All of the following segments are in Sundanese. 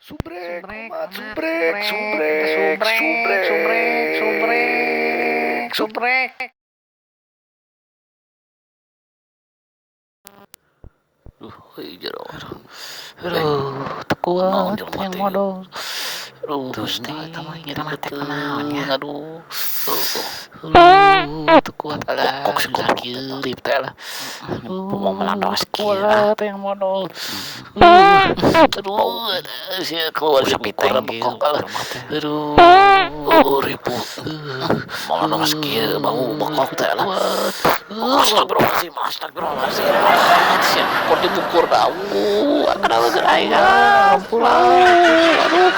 Subrek, Subrek, omat, omat, subrek, subrek, subrek, subrek, subrek, subrek, subrek, subrek. Duh, euy jero. Aduh, teu Naon kuat jelema hayang teh? modol. Aduh, Teuing Gusti, eta mah nyeri jelema teh beuteung, kunaon nya. aduh. Heueuh. Aduh, teu kuat alah, Bokok si goblok kieu eta. lip teh lah. Aduh, Aduh, melandos teu kieu ah. kuat hayang modol. Bau. Aduh, sia keluar Bau sapi dibukur teng bekok kieu lah. jelema teh. Aduh. Heueuh ripuh. Melandos kieu bau bekok Teu teh lah. kuat. Astagfirullahaladzim, astagfirullahaladzim. Ah, sia kur dibukur bau. Kenapa geus aing ah, ampura. Aduh.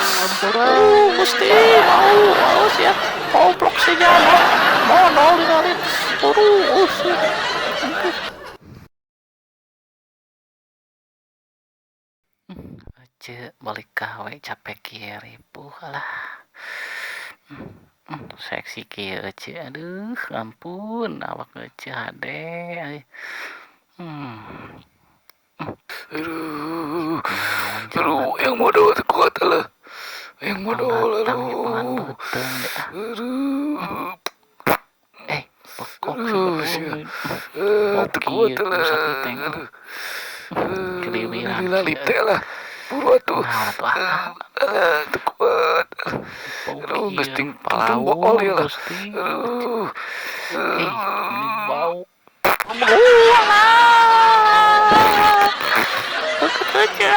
Aduh, Gusti, bau, bau sia. Goblok sia jalma. Modol dinalit. Aduh, sia. Ece balik gawe capek kieu ripuh alah. Seksi kieu ece, aduh ampun awak ece hade euy. Aduh, Kunaon jelema aduh, teh. yang modol teu kuat lah. Yang modol, Datang-datang nyepengan aduh. beuteung deh ah. Aduh. Eh, bekok si Aduh, bedul sia. euy. Eh, Bau teu kuat kieu lah. bau sapi teng. Aduh. Aduh, Keliwiran lila-lip kieu. teh lah. Buru atuh. Kunaon atuh ah. Alah, teu kuat. Bau Aduh, geus kieu ting tungtung bool palaur ieu lah. Gusti. Aduh. Ih, meni bau. Aduh, alah. Beukeut ece.